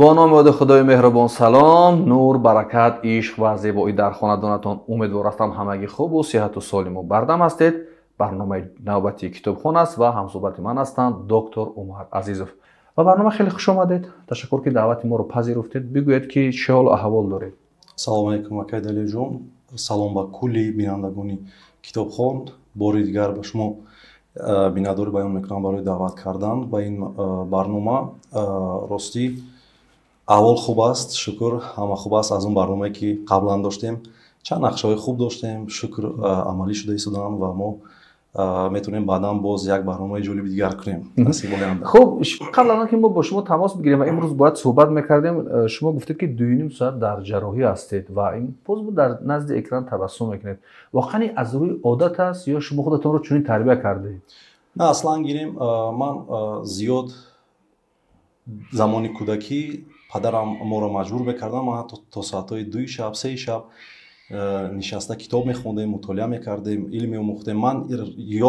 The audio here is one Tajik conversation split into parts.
Бо номи ёди Худои меҳрубон салом, нур, баракат, ишқ ва зебоӣ дар хонадонатон. Умедвор ҳастам, ҳамагӣ хубу сиҳату солиму бардам ҳастед. Барномаи навбатии Китобхон аст ва ҳамсӯҳбати ман ҳастанд доктор Умар Азизов. Ба барнома хеле хуш омадед. Ташаккур, ки даъвати моро пазируфтед. Бигӯед, ки чӣ ҳолу аҳвол доред? Салому алайкум, акай Далерҷон. Салом ба кулли бинандагони Китобхон. Бори дигар ба шумо миннатдорӣ баён мекунам барои даъват кардан ба ин барнома. Ростӣ, аҳвол хуб аст, шукр, ҳама хуб аст. Аз он барномае, ки қаблан доштем, чанд нақшаҳои хуб доштем, шукр, амалӣ шуда истоданд ва мо метавонем баъдан боз як барномаи ҷолиби дигар кунем. Хуб, қабл аз он ки мо бо шумо тамос бигирем ва имрӯз бояд суҳбат мекардем, шумо гуфтед, ки 2,5 соат дар ҷарроҳӣ ҳастед ва ин боз дар назди экран табассум мекунед. Воқеан аз рӯи одат аст ё шумо худатонро чунин тарбия кардаед? На, аслан гирем, ман зиёд замони кӯдакӣ падарам моро маҷбур мекардам, ман ҳатто то соатҳои 2-и шаб, 3-и шаб нишаста китоб мехондем, мутолиа мекардем, илм меомӯхтем. Ман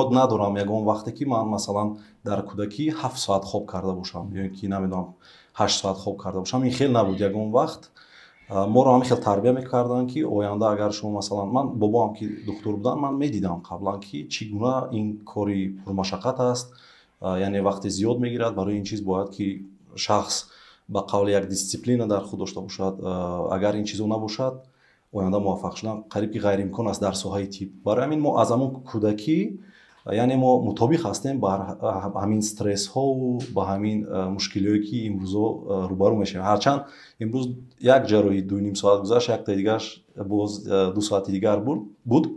ёд надорам ягон вақте, ки ман, масалан, дар кӯдакӣ 7 соат хоб карда бошам ё ки, намедонам, 8 соат хоб карда бошам. Ин хел набуд ягон вақт. Моро ҳамин хел тарбия мекарданд, ки оянда агар шумо, масалан, ман бобоам ки духтур буданд, ман медидам қаблан, ки чӣ гуна ин кори пурмашаққат аст, яъне вақти зиёд мегирад. Барои ин чиз бояд ки шахс ба қавли як дисциплина дар худ дошта бошад. Агар ин чизо набошад, оянда муваффақ шудан қариб ки ғайриимкон аст дар соҳаи тиб. Барои ҳамин мо аз ҳамон кӯдакӣ, яъне мо мутобиқ ҳастем ба ҳамин стрессҳову ба ҳамин мушкилиҳое, ки имрӯзо рӯбарӯ мешавем. Ҳарчанд имрӯз як ҷарроҳӣ 2,5 соат гузашт, яктаи дигараш боз 2 соати дигар буд.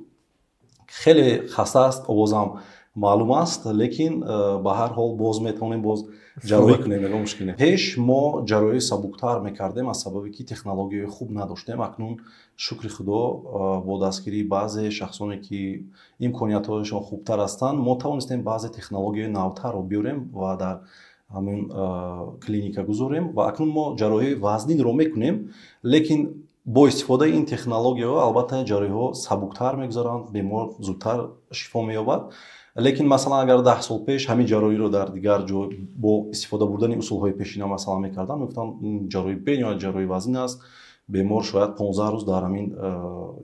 Хеле хаста аст, овозам маълум аст, лекин ба ҳар ҳол боз метавонем боз ҷарроҳӣ кунем, ягон мушкил не. Пеш мо ҷарроҳии сабуктар мекардем, аз сабабе ки технологияи хуб надоштем. Акнун, шукри Худо, бо дастгирии баъзе шахсоне, ки имкониятҳояшон хубтар ҳастанд, мо тавонистем баъзе технологияи навтарро биёрем ва дар ҳамин клиника гузорем. Ва акнун мо ҷарроҳии вазнинро мекунем, лекин бо истифодаи ин технологияҳо, албатта, ҷарроҳиҳо сабуктар мегузаранд, бемор зудтар шифо меёбад. Лекин, масалан, агар 10 сол пеш ҳамин ҷарроҳиро дар дигар ҷой бо истифода бурдани усулҳои пешина, масалан, мекарданд, мегуфтанд, ҷарроҳӣ бениҳоят ҷарроҳии вазнин аст, бемор шояд 15 рӯз дар ҳамин,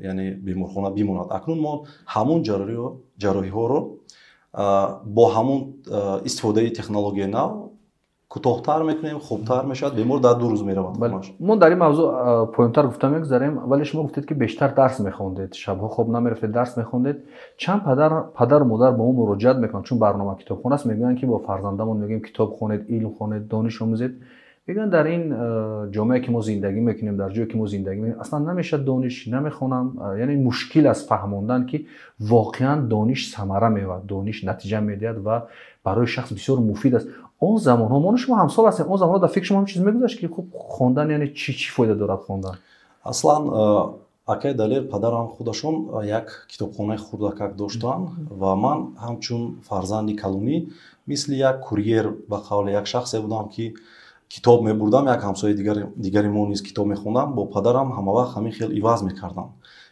яъне беморхона бимонад. Акнун мо ҳамун ҷарроҳиҳоро бо ҳамун истифодаи технологияи нав кӯтоҳтар мекунем, хубтар мешавад, бемор дар 2 рӯз меравад. Мо дар ин мавзӯъ поёнтар гуфта мегузарем, вале шумо гуфтед, ки бештар дарс мехондед, шабҳо хоб намерафтед, дарс мехондед. Чанд падару модар ба мо муроҷиат мекунанд, чун барнома Китобхон аст, мегӯянд, ки бо фарзандамон мегӯем, китоб хонед, илм хонед, дониш омӯзед. Мегӯянд, дар ин ҷомеае, ки мо зиндагӣ мекунем, дар ҷое, ки мо зиндагӣ мекунем, аслан намешавад дониш, намехонам. Яъне мушкил аст фаҳмондан, ки воқеан дониш самара меёбад, дониш натиҷа медиҳад ва барои шахс бисёр муфид аст. Он замонҳо, мо шумо ҳамсол ҳастем, он замонҳо дар фикри шумо ҳам чиз мегузашт, ки хуб, хондан яъне чӣ, чӣ фоида дорад хондан? Аслан, акай Далер, падарам худашон як китобхонаи хурдакак доштанд ва ман ҳамчун фарзанди калонӣ мисли як курьер, ба қавли як шахсе будам, ки китоб мебурдам. Як ҳамсояи дигари мо низ китоб мехондам. Бо падарам ҳамавақт ҳамин хел иваз мекардам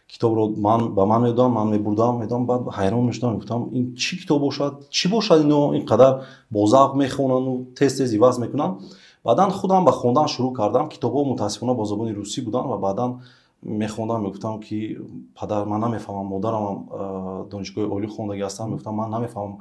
китобро, ман ба ман медодам, ман мебурдам, медодам. Баъд ҳайрон мешудам, мегуфтам, ин чӣ китоб бошад, чӣ бошад, ино ин қадар бо завқ мехонанду тез тез иваз мекунанд? Баъдан худам ба хондан шурӯъ кардам. Китобҳо, мутаассифона, бо забони русӣ буданд ва баъдан мехондам, мегуфтам, ки падар, ман намефаҳмам. Модарамам донишгоҳи олӣ хондагӣ ҳастам. Мегуфтам, ман намефаҳмам,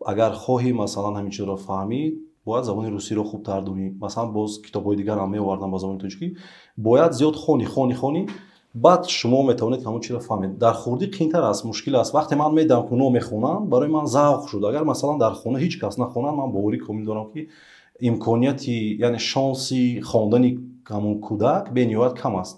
агар хоҳӣ, масалан, ҳамин чизро фаҳмӣ, бояд забони русиро хубтар донӣ. Масалан, боз китобҳои дигарам меовардам ба забони тоҷикӣ. Бояд зиёд хонӣ, хонӣ, хонӣ, баъд шумо метавонед ҳамон чизро фаҳмед. Дар хурдӣ қиинтар аст, мушкил аст. Вақте ман медидам, ки оно мехонанд, барои ман завқ шуд. Агар, масалан, дар хона ҳеҷ кас нахонад, ман боварӣ комил дорам, ки имконияти, яъне шонси хондани ҳамон кӯдак бениҳоят кам аст.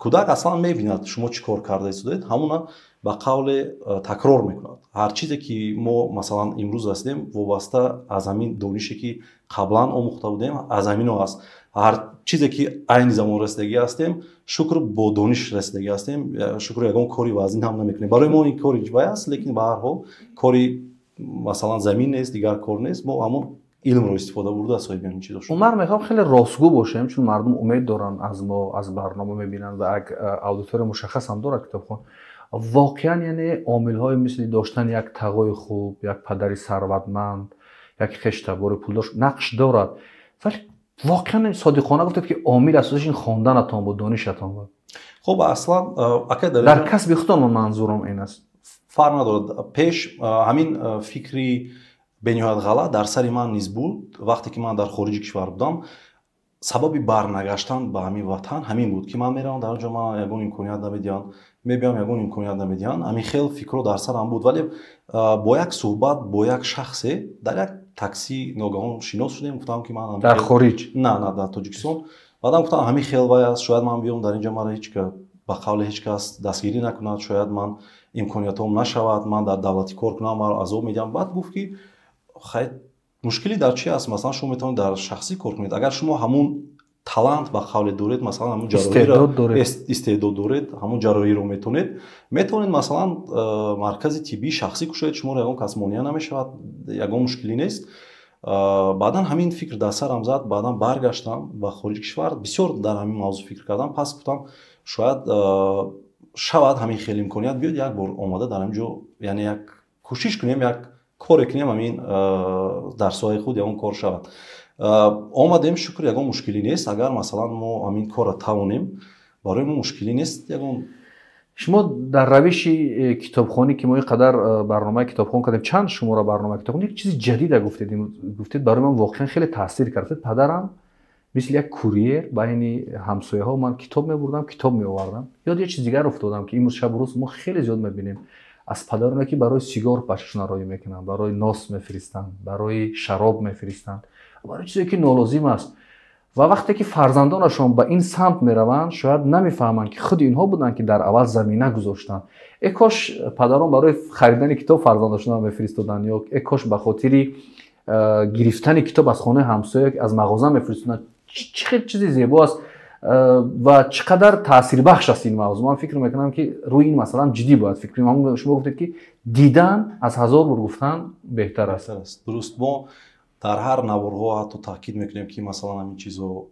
Кӯдак аслан мебинад, шумо чӣ кор карда истодаед, ҳамона ба қавле такрор мекунад. Ҳар чизе, ки мо, масалан, имрӯз ҳастем, вобаста аз ҳамин донише, ки қаблан омӯхта будем, аз ҳамино аст. Ҳар чизе, ки айни замон расидагӣ ҳастем, шукр, бо дониш расидагӣ ҳастем. Шукр, ягон кори вазнин ҳам намекунем. Барои мо ин кори вай аст, лекин ба ҳар ҳол кори, масалан, замин нест, дигар кор нест. Мо ҳамон илмро истифода бурда соҳиби ҳамин чизо шудем. Умар, мехоҳам хеле ростгӯ бошем, чун мардум умед доранд аз мо, аз барнома мебинанд ва як аудитория мушаххас ҳам дорад Китобхон. Воқеан, яъне омилҳои мисли доштани як тағои хуб, як падари сарватманд, як хештабори пулдор нақш дорад, вале Воқеан содиқона гуфтед, ки омили асосиш ин хонданатон буд, донишатон буд. Хуб, аслан ака, дар касби худтон манзурам ин аст. Фарқ надорад. Пеш ҳамин фикри бениҳоят ғалат дар сари ман низ буд. Вақте ки ман дар хориҷи кишвар будам, сабаби барнагаштан ба ҳамин ватан ҳамин буд, ки ман меравам, дар он ҷо ман ягон имконият намедиҳанд, мебиям, ягон имконият намедиҳанд. Ҳамин хел фикрҳо дар сарам буд, вале бо як суҳбат бо як шахсе дар як такси ногаҳон шинос шудем. Гуфтам, ки ман Дар хориҷ? На, на, дар Тоҷикистон. Баъдам гуфтам, ҳамин хел вай аст, шояд ман биём, дар ин ҷо маро ҳеҷ, ба қавле, ҳеҷ кас дастгирӣ накунад, шояд ман имкониятҳом нашавад, ман дар давлатӣ кор кунам, маро азоб медиҳам. Баъд гуфт, ки хай, мушкилӣ дар чи аст? Масалан, шумо метавонед дар шахсӣ кор кунед, агар шумо ҳамун талант, ба қавле, доред, масалан, ҳамун ҷарроҳиро истеъдод доред, ҳамун ҷарроҳиро метавонед, масалан, маркази тиббии шахсӣ кушоед, шуморо ягон кас монеа намешавад, ягон мушкилӣ нест. Баъдан ҳамин фикр дар сарам зад. Баъдан баргаштам ба хориҷи кишвар, бисёр дар ҳамин мавзӯъ фикр кардам. Пас гуфтам, шояд шавад ҳамин хел имконият биёд, як бор омада дар ҳамин ҷо, яъне як кӯшиш кунем, як коре кунем, ҳамин дар соҳаи худ ягон кор шавад. Омадем, шукр, ягон мушкилӣ нест. Агар, масалан, мо ҳамин корро тавонем, барои мо мушкилӣ нест ягон. Шумо дар равиши китобхонӣ, ки мо ин қадар барномаи китобхон кардем, чанд шумора барномаи китобхон, як чизи ҷадида гуфтед, барои ман воқеан хеле таъсир кард. Падарам мисли як курьер байни ҳамсояҳо, ман китоб мебурдам, китоб меовардам. Ёд як чиз дигар уфтодам, ки имрӯз шабу рӯз мо хеле зиёд мебинем аз падароне, ки барои сигор бачашона роҳӣ мекунанд, барои нос мефиристанд, барои шароб мефиристанд, барои чизе ки нолозим аст. Ва вақте ки фарзандонашон ба ин самт мераванд, шояд намефаҳманд, ки худи инҳо буданд, ки дар аввал замина гузоштанд. Э кош падарон барои харидани китоб фарзандашонро мефиристоданд, ё э кош ба хотири гирифтани китоб аз хонаи ҳамсоя, аз мағоза мефиристоданд. Чӣ хел чизи зебо аст ва чӣ қадар таъсирбахш аст ин мавзӯъ! Ман фикр мекунам, ки рӯи ин масъала ҷиддӣ бояд фикр кунем. Шумо гуфтед, ки дидан аз ҳазор бор гуфтан беҳтар аст. Дуруст. Мо дар ҳар наворҳо ҳатто таъкид мекунем, ки масалан, ҳамин чизҳо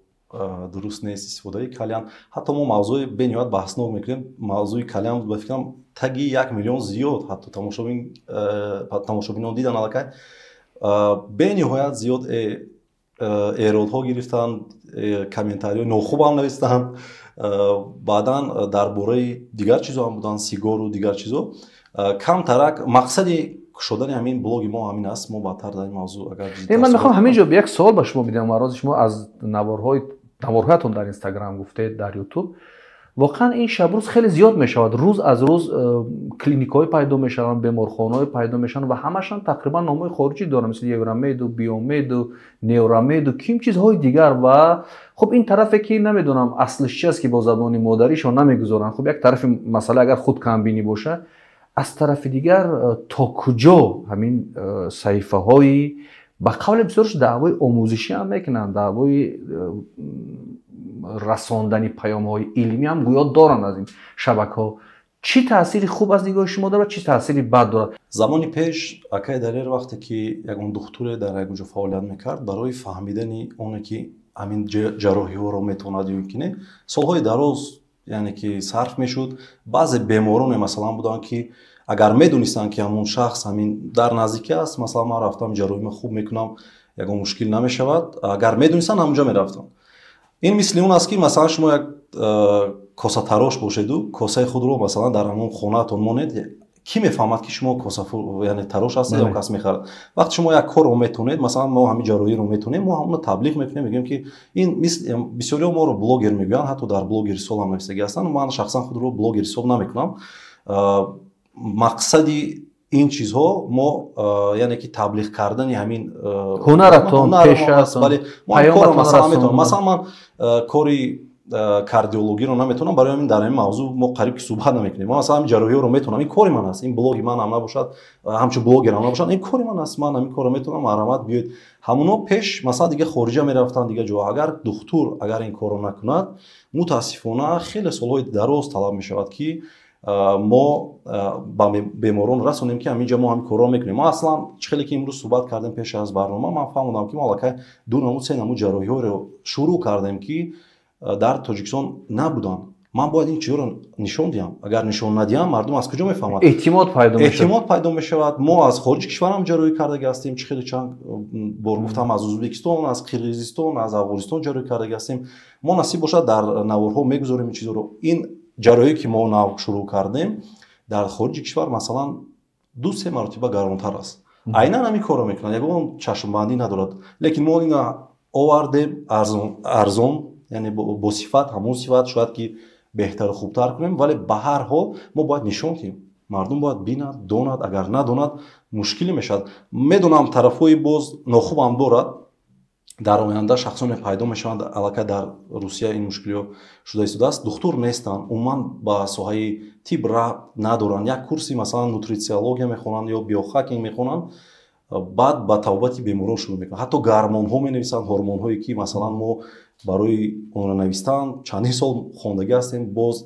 дуруст нест, истифодаи кальян. Ҳатто мо мавзӯи бениҳоят баҳснок мекунем, мавзӯи кальян. Ба фикрам, таги 1 миллион зиёд ҳатто тамошобинон дидан. Аллакай бениҳоят зиёд эродҳо гирифтанд, комментариҳои нохубам навистанд. Баъдан дар бораи дигар чизҳо ҳам буданд, сигору дигар чизҳо. Камтарак мақсади кушодани ҳамин блоги мо ҳамин аст. Мо баъдтар дар ин мавзӯъ агар Ман мехоҳам ҳамин ҷо як савол ба шумо бидиҳам. Марози шумо аз наворҳоятон дар Инстаграм гуфтед, дар Ютуб. Воқеан ин шабрӯз хеле зиёд мешавад, рӯз аз рӯз клиникҳое пайдо мешаванд, беморхонаҳое пайдо мешаванд ва ҳамашон тақрибан номҳои хориҷӣ доранд, мисли Евромеду, Биомеду, Невромеду, ким чизҳои дигар. Ва хуб, ин тарафе ки намедонам аслиш чи аст, ки бо забони модаришон намегузоранд. Хуб, як тарафи масъала агар худ камбинӣ бошад, аз тарафи дигар то куҷо ҳамин саҳифаҳои, ба қавле, бисёрш даъвои омӯзишӣ ҳам мекунанд, даъвои расондани паёмҳои илмӣ ҳам гӯё доранд, аз ин шабакаҳо чӣ таъсири хуб аз нигоҳи шумо дорад, чӣ таъсири бад дорад? Замони пеш, акай Далер, вақте ки ягон духтуре дар ягон ҷо фаъолият мекард, барои фаҳмидани оне ки ҳамин ҷарроҳиҳоро метавонад ё ки не, солҳои дароз, яъне ки, сарф мешуд. Баъзе бемороне, масалан, буданд, ки агар медонистанд, ки ҳамон шахс ҳамин дар наздикӣ аст, масалан, ман рафтам, ҷарроҳима хуб мекунам, ягон мушкил намешавад, агар медонистанд, ҳамонҷо мерафтанд. Ин мисли он аст, ки масалан, шумо як косатарош бошеду косаи худро, масалан, дар ҳамон хонаатон монед. Кӣ мефаҳмад, ки шумо яъне тарош ҳастед ё кас мехарад? Вақте шумо як корро метавонед, масалан, мо ҳамин ҷарроҳиро метавонем, мо ҳамонро таблиғ мекунем, мегӯем, ки ин бисёриҳо моро блогер мегӯянд, ҳатто дар блогер ҳисоб ҳам нависагӣ ҳастанд. Ман шахсан худро блогер ҳисоб намекунам. Мақсади ин чизҳо мо, яъне ки, таблиғ кардани ҳамин ҳунаратон. Бале, мо корро, масалан, метавонам. Масалан, ман кори кардиологиро наметавонам, барои ҳамин дар ҳамин мавзӯъ мо қариб ки суҳбат намекунем. Ман, масалан, ҳамин ҷарроҳиҳоро метавонам, ин кори ман аст. Ин блоги ман ҳам набошад, ҳамчун блогер ҳам набошад, ин кори ман аст. Ман ҳамин корро метавонам, марҳамат, биёед. Ҳамуно пеш, масалан, дига хориҷа мерафтанд, дига ҷо. Агар духтур агар ин корро накунад, мутаассифона, хеле солҳои дароз талаб мешавад, ки мо ба беморон расонем, ки ҳамин ҷо мо ҳамин корро мекунем. Мо аслан, чӣ хеле ки имрӯз суҳбат кардем пеш аз барнома, ман фаҳмодам, ки мо аллакай ду намуд, се намуд ҷарроҳиҳоро шурӯъ кардем, ки дар Тоҷикистон набуданд. Ман бояд ин чизҳоро нишон диҳам. Агар нишон надиҳам, мардум аз куҷо мефаҳмад? Эътимод пайдо мешавад. Эътимод пайдо мешавад. Мо аз хориҷи кишварам ҷарроҳӣ кардаги ҳастем. Чӣ хеле чанд бор гуфтам, аз Ӯзбекистон, аз Қирғизистон, аз Афғонистон ҷарроҳӣ кардаги ҳастем. Мо насиб бошад, дар наворҳо мегузорем ин чизҳоро. Ин ҷарроҳие, ки мо нав шурӯъ кардем, дар хориҷи кишвар, масалан, 2-3 маротиба гаронтар аст. Айнан ҳамин корро мекунанд, ягон чашмбандӣ надорад, лекин мо ина овардем арзон, яъне бо сифат, ҳамон сифат, шояд ки беҳтару хубтар кунем, вале ба ҳар ҳол мо бояд нишон диҳем, мардум бояд бинад, донад. Агар надонад, мушкиле мешавад. Медонам, тарафҳои боз нохубам дорад. Дар оянда шахсоне пайдо мешаванд, аллакай дар Русия ин мушкилиҳо шуда истодааст, духтур нестанд, умуман ба соҳаи тиб рабт надоранд, як курси, масалан, нутрициология мехонанд ё биохакинг мехонанд, баъд ба табобати беморон шурӯъ мекунанд, ҳатто гормонҳо менависанд, ҳормонҳое ки, масалан, мо барои онро навистан чандин сол хондагӣ ҳастем, боз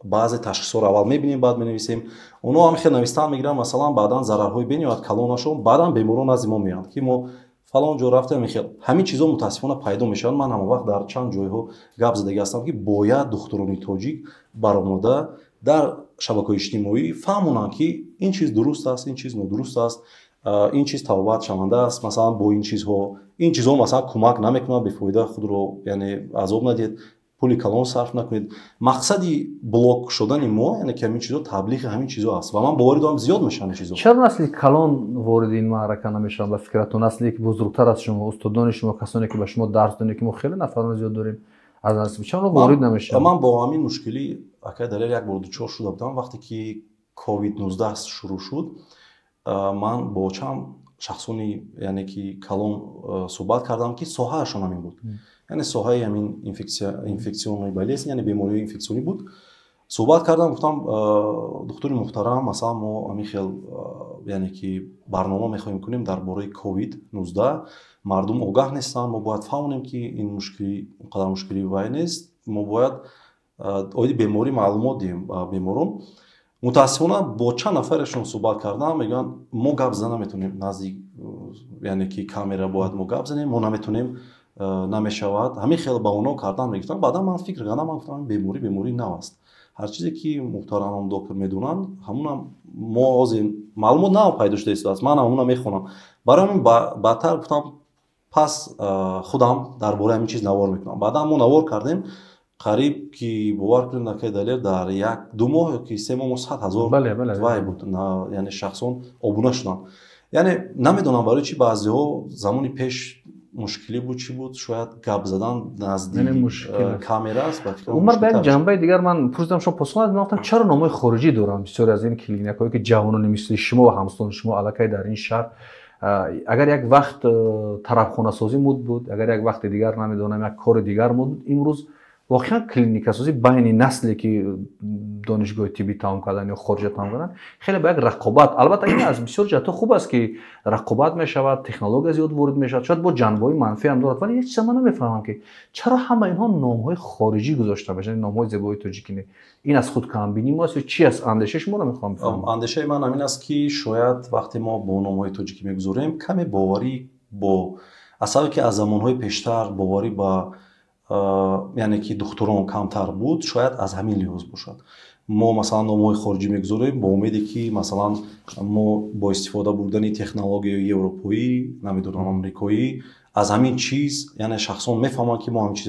баъзе ташхисҳоро аввал мебинем, баъд менависем. Онҳо ҳам хел навистан мегиранд, масалан, баъдан зарарҳои бениҳоят калонашон, баъдан беморон назди мо меоянд, ки мо фалон ҷо рафтем. Хел ҳамин чизҳо мутаассифона пайдо мешаванд. Ман ҳама вақт дар чанд ҷойҳо гап задагӣ ҳастам, ки бояд духтурони тоҷик баромада дар шабакаҳои иҷтимоӣ фаҳмонанд, ки ин чиз дуруст аст, ин чиз нодуруст аст, ин чиз табобат шаванда аст, масалан, бо ин чизҳо, ин чизҳо, масалан, кӯмак намекунад, бефоида худро, яъне, азоб надиҳед, пули калон сарф накунед. Мақсади блог шудани мо, яъне ки ҳамин чизҳо, таблиғи ҳамин чизҳо аст ва ман боварӣ дорам, зиёд мешаванд ин чизҳо. Чаро насли калон вориди ин маърака намешаванд, ба фикратон? Насле ки бузургтар аз шумо, устодони шумо, касоне ки ба шумо дарс додем, ки мо хеле нафарони зиёд дорем аз насл, чаро ворид намешаванд? Ман бо ҳамин мушкилӣ, акай Далер, як бор дучор шуда будам. Вақте ки COVID-19 шурӯъ шуд, ман бо чанд шахсони, яъне ки калон суҳбат кардам, ки соҳаашон ҳамин буд, яъне соҳаи ҳамин инфекционный болезнь, яъне бемориҳои инфексионӣ буд. Суҳбат кардам, гуфтам: «Духтури муҳтарам, масалан, мо ҳамин хел, яъне ки барнома мехоҳем кунем дар бораи COVID-19. Мардум огаҳ нестанд, мо бояд фаҳмонем, ки ин мушкилӣ он қадар мушкили вай нест, мо бояд оиди беморӣ маълумот диҳем ба беморон». Мутаассифона, бо чанд нафарашон суҳбат кардам, мегӯянд: «Мо гап зада наметавонем назди, яъне ки камера бояд мо гап занем, мо наметавонем, намешавад». Ҳамин хел баҳонаҳо кардан мегуфтам. Баъдан ман фикр кардам, ман гуфтам: «Беморӣ бемории нав аст, ҳар чизе ки муҳтарамам доктор медонанд, ҳамунам мо ҳозир маълумот нав пайдо шуда истодааст, ман ҳамуна мехонам». Барои ҳамин баъдтар гуфтам: «Пас худам дар бораи ҳамин чиз навор мекунам». Баъдан мо навор кардем, қариб ки, бовар кунед, акай Далер, дар 1-2 моҳ ёки 3 моҳ мо 100 000 вай буд, яъне шахсон обуна шуданд. Яъне намедонам барои чӣ баъзеҳо, замони пеш мушкилӣ буд, чӣ буд, шояд гап задан назди камера аст. Умар, ба як ҷанбаи дигар ман пурсидам, шумо посух надодед. Ман гуфтам, чаро номҳои хориҷӣ доранд бисёре аз ин клиникаҳое, ки ҷавонони мисли шумо ва ҳамсолони шумо аллакай дар ин шаҳр? Агар як вақт тарабхонасозӣ муд буд, агар як вақти дигар, намедонам, як кори дигар муд буд, имрӯз воқеан клиникасозӣ байни насле ки донишгоҳи тиббӣ тамом кардан ё хориҷа тамом кардан, хеле ба як рақобат. Албатта, ин аз бисёр ҷиҳатҳо хуб аст, ки рақобат мешавад, технология зиёд ворид мешавад, шояд бо ҷанбаҳои манфӣ ҳам дорад, вале як чиза ман намефаҳмам, ки чаро ҳама инҳо номҳои хориҷӣ гузошта мешаванд, номҳои зебои тоҷикӣ не. Ин аз худкамбинӣ мост ё чи аст? Андешаи шуморо мехоҳам бифаҳмам. Андешаи ман ҳамин аст, ки шояд вақте мо бо номҳои тоҷикӣ мегузорем, каме боварӣ бо аз сабабе ки аз замонҳои пештар боварӣ ба, яъне ки духтурон камтар буд, шояд аз ҳамин лиҳоз бошад. Мо, масалан, номҳои хориҷӣ мегузорем бо умеде ки, масалан, мо бо истифода бурдани технологияи европоӣ, намедонам, амрикоӣ, аз ҳамин чиз, яъне шахсон мефаҳманд, ки мо ҳамин чиз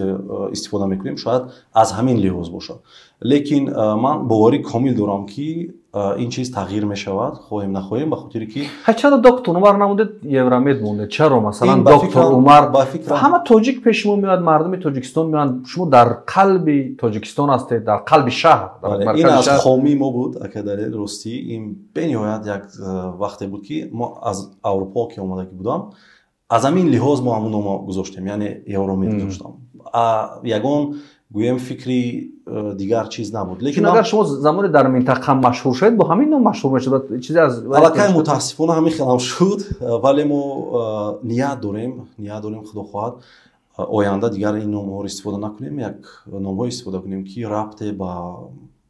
истифода мекунем, шояд аз ҳамин лиҳоз бошад. Лекин ман боварӣ комил дорам, ки ин чиз тағйир мешавад, хоҳем нахоҳем, ба хотире ки Чаро доктор Умар намондед, Евромед мондед? Чаро, масалан, доктор Умар? Ҳама тоҷик пеши шумо меояд, мардуми Тоҷикистон меоянд, шумо дар қалби Тоҷикистон ҳастед, дар қалби шаҳр. Ин аз хомии мо буд, ака Далер, ростӣ. Ин бениҳоят як вақте буд, ки мо аз Аврупо ки омадагӣ будам, аз ҳамин лиҳоз мо ҳамун номо гузоштем, яъне Евромед гузоштам. Ягон, гӯем, фикри дигар чиз набуд. Лекин агар шумо замоне дар минтақа машҳур шавед, бо ҳамин ном машҳур мешавад, чизе аз Аллакай, мутаассифона, ҳамин хелам шуд, вале мо ният дорем, худо хоҳад, оянда дигар ин номҳоро истифода накунем, як номҳое истифода кунем, ки рабте ба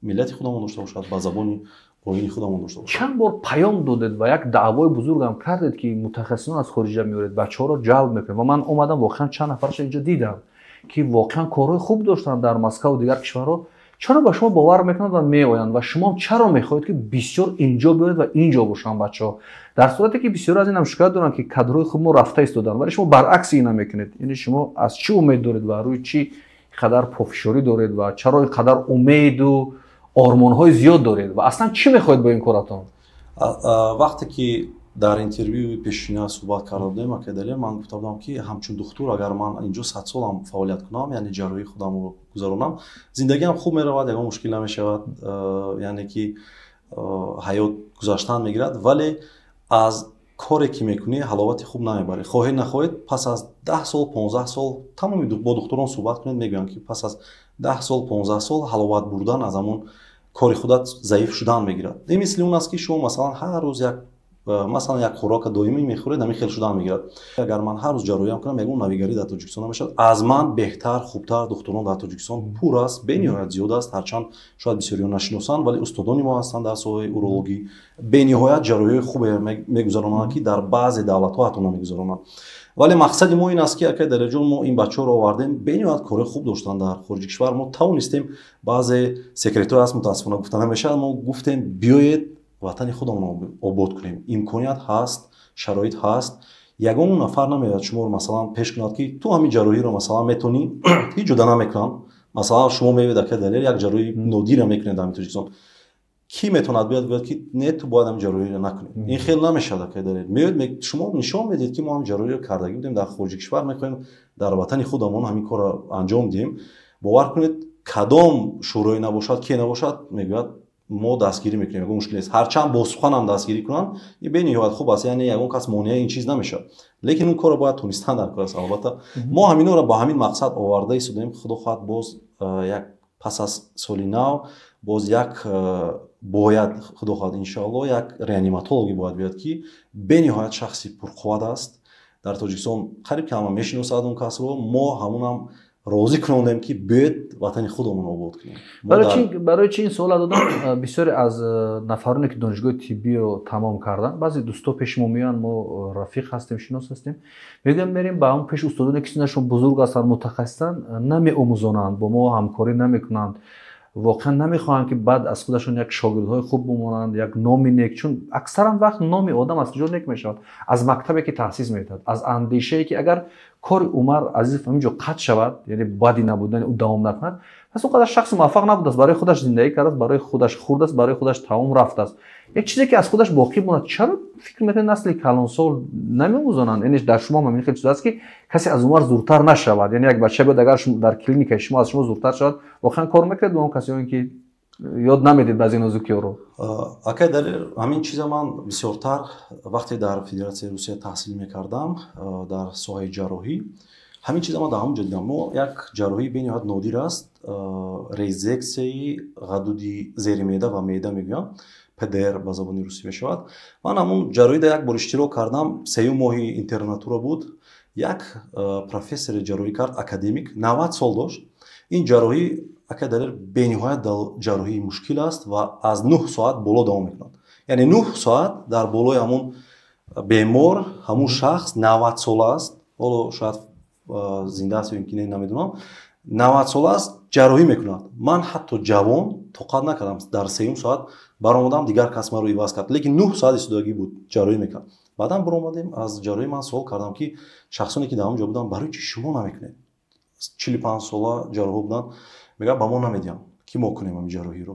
миллати худамон дошта бошад, ба забони оини худамон дошта бошад. Чанд бор паём додед ва як даъвои бузургам кардед, ки мутахассисон аз хориҷа меоред, бачаҳоро ҷалб мекунед, ва ман омадам, воқеан чанд нафарашо инҷо дидам, ки воқеан корҳои хуб доштанд дар Москаву дигар кишварҳо. Чаро ба шумо бовар мекунанд ва меоянд ва шумо чаро мехоҳед, ки бисёр инҷо биёед ва инҷо бошанд бачаҳо? Дар сурате ки бисёр аз инам шикоят доранд, ки кадрҳои хуб мо рафта истоданд, вале шумо баръакси ина мекунед. Яъне шумо аз чӣ умед доред ва рӯи чӣ қадар пофишорӣ доред ва чаро ин қадар умеду ормонҳои зиёд доред ва аслан чӣ мехоҳед бо ин коратон? Вақте ки дар интервюи пешина суҳбат карда будем, акай Далер, ман гуфта будам, ки ҳамчун духтур агар ман инҷо 100 солам фаъолият кунам, яъне ҷарроҳии худамро гузаронам, зиндагиам хуб меравад, ягон мушкил намешавад, яъне ки ҳаёт гузаштан мегирад, вале аз коре ки мекунӣ ҳаловати хуб намебарӣ. Хоҳед нахоҳед, пас аз 10 сол, 15 сол, тамоми бо духтурон суҳбат кунед, мегӯянд, ки пас аз 10 сол, 15 сол ҳаловат бурдан аз ҳамон кори худат заиф шудан мегирад. Ин мисли он аст, ки шумо масалан ҳар рӯз як, масалан, як хӯрока доимӣ мехӯред, ҳамин хел шудан мегирад. Агар ман ҳар рӯз ҷарроҳиам кунам, ягон навигарӣ дар Тоҷикистон намешавад. Аз ман беҳтар, хубтар духтурон дар Тоҷикистон пур аст, бениҳоят зиёд аст. Ҳарчанд шояд бисёриҳо нашиносанд, вале устодони мо ҳастанд дар соҳаи урологӣ, бениҳоят ҷарроҳиҳои хубе мегузаронанд, ки дар баъзе давлатҳо ҳатто намегузаронанд. Вале мақсади мо ин аст, ки, акай Далерҷон, мо ин бачаҳоро овардем, бениҳоят кори хуб доштанд дар хориҷи кишвар. Мо тавонистем, баъзе секретҳое аст, мутаассифона гуфта намешавад, мо гуфтем: биёед, ватани худамонро обод кунем, имконият ҳаст, шароит ҳаст. Ягон нафар намеояд шуморо, масалан, пеш кунад, ки ту ҳамин ҷарроҳиро, масалан, метонӣ, ҳеҷ ҷуда намекунанд. Масалан, шумо меоед, акай Далер, як ҷарроҳии нодира мекунед дар ҳамин Тоҷикистон, кӣ метавонад биёяд, гӯяд, ки не, ту бояд ҳамин ҷарроҳиро накунӣ? Ин хел намешавад, акай Далер. Меояд, шумо нишон медиҳед, ки мо ҳамин ҷарроҳиро кардагӣ будем дар хориҷи кишвар, мехоҳем дар ватани худамон ҳамин корро анҷом диҳем. Бовар кунед, кадом шӯрое набошад, ке набошад, мегӯяд: мо дастгирӣ мекунем, ягон мушкил нест. Ҳарчанд бо суханам дастгирӣ кунанд, ин бениҳоят хуб аст, яъне ягон кас монеаи ин чиз намешавад, лекин он корро бояд тонистан дар кор аст. Албатта, мо ҳаминҳоро ба ҳамин мақсад оварда истодаем. Худо хоҳад, боз як пас аз соли нав боз як бояд, худо хоҳад, иншоалло, як реаниматологе бояд биёяд, ки бениҳоят шахси пурқувват аст. Дар Тоҷикистон қариб ки ҳама мешиносад он касро. Мо ҳамунам розӣ кунондем, ки биёед, ватани худамонро обод кунем. Барои чи ин суола додам? Бисёре аз нафароне, ки донишгоҳи тиббиро тамом карданд, баъзе дӯсто пеши мо меоянд, мо рафиқ ҳастем, шинос ҳастем, мегӯям: мерем ба ҳамон пеши устодоне, ки синашон бузург ҳастанд, мутахассисанд, намеомӯзонанд, бо мо ҳамкорӣ намекунанд, воқеан намехоҳанд, ки баъд аз худашон як шогирдҳои хуб бимонанд, як номи нек. Чун аксаран вақт номи одам аз куҷо нек мешавад? Аз мактабе, ки таъсис медиҳад, аз андешае, ки агар кори Умар Азизов ҳамин ҷо қатъ шавад, яъне баъди набудани ӯ давом накунад, пас он қадар шахси муваффақ набудааст, барои худаш зиндагӣ кардааст, барои худаш хӯрдааст, барои худаш таом рафтааст, як чизе, ки аз худаш боқӣ монад. Чаро фикр мекунед, насли калонсол намеомӯзонанд? Яъне дар шумо ҳам ҳамин хел чиз аст, ки касе аз Умар зуртар нашавад? Яъне як бача биёд, агар дар клиникаи шумо аз шумо зуртар шавад, воқеан кор мекунед бо он касе ё ин ки ёд намедед баъзе нозукиҳоро? Акай Далер, ҳамин чиза ман бисёртар вақте дар Федератсияи Русия таҳсил мекардам дар соҳаи ҷарроҳӣ, ҳамин чиза ман дар ҳамон ҷо дидам. Мо як ҷарроҳии бениҳоят нодир аст, резексияи ғадуди зери меъда ва меъда мегӯям, ПДР ба забони русӣ мешавад. Ман ҳамун ҷарроҳида як бор иштирок кардам, сеюм моҳи интернатура буд. Як профессоре ҷарроҳӣ кард, академик, 90 сол дошт. Ин ҷарроҳӣ, акай Далер, бениҳоят ҷарроҳии мушкил аст ва аз 9 соат боло давом мекунад. Яъне 9 соат дар болои ҳамун бемор, ҳамун шахс 90 сола аст, ҳоло шояд зинда аст ё ин ки не, намедонам, 90 сола аст, ҷарроҳӣ мекунад. Ман ҳатто ҷавон тоқат накардам, дар сеюм соат баромадам, дигар кас маро иваз кард, лекин 9 соат истодагӣ буд, ҷарроҳӣ мекард. Баъдан баромадем аз ҷарроҳӣ, ман суол кардам, ки шахсоне, ки дар ҳамон ҷо буданд: барои чӣ шумо намекунед? 45 сола ҷарроҳҳо буданд. Мегӯяд: ба мо намедиҳам, ки мо кунем ҳамин ҷарроҳиро,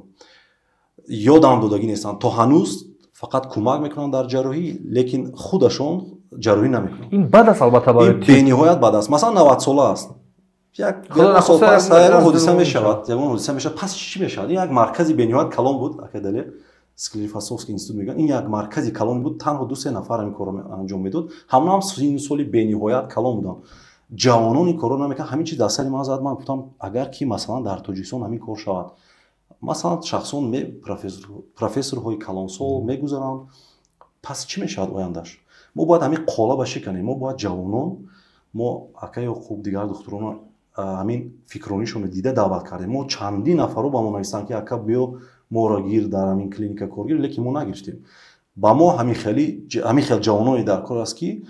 ёдам додагӣ нестанд то ҳанӯз, фақат кӯмак мекунанд дар ҷарроҳӣ, лекин худашон ҷарроҳӣ намекунанд. Ин бад аст, албатта, барои ин бениҳоят бад аст. Масалан, 90 сола аст, як сол пас ягон ҳодиса мешавад, ягон ҳодиса мешавад, пас чӣ мешавад? Ин як маркази бениҳоят калон буд, акай Далер, Склифосовский институт мегӯянд. Ин як маркази калон буд, танҳо ду-се нафар ҳамин корро анҷом медод, ҳамонам сину соли бениҳоят калон буданд. Ҷавонон ин корро намекунанд. Ҳамин чиз дар сари ман зад. Ман гуфтам: агар ки, масалан, дар Тоҷикистон ҳамин кор шавад, масалан, шахсон, профессорҳои калонсол мегузаранд, пас чӣ мешавад ояндаш? Мо бояд ҳамин қолаба шиканем, мо бояд ҷавонон. Мо акаё хуб, дигар духтурона ҳамин фикронишонро дида даъват кардем. Мо чандин нафарро ба мо нависанд, ки ака, биё, моро гир, дар ҳамин клиника коргир, лекин мо нагирифтем. Ба мо ҳамин хел ҷавононе дар кор аст, ки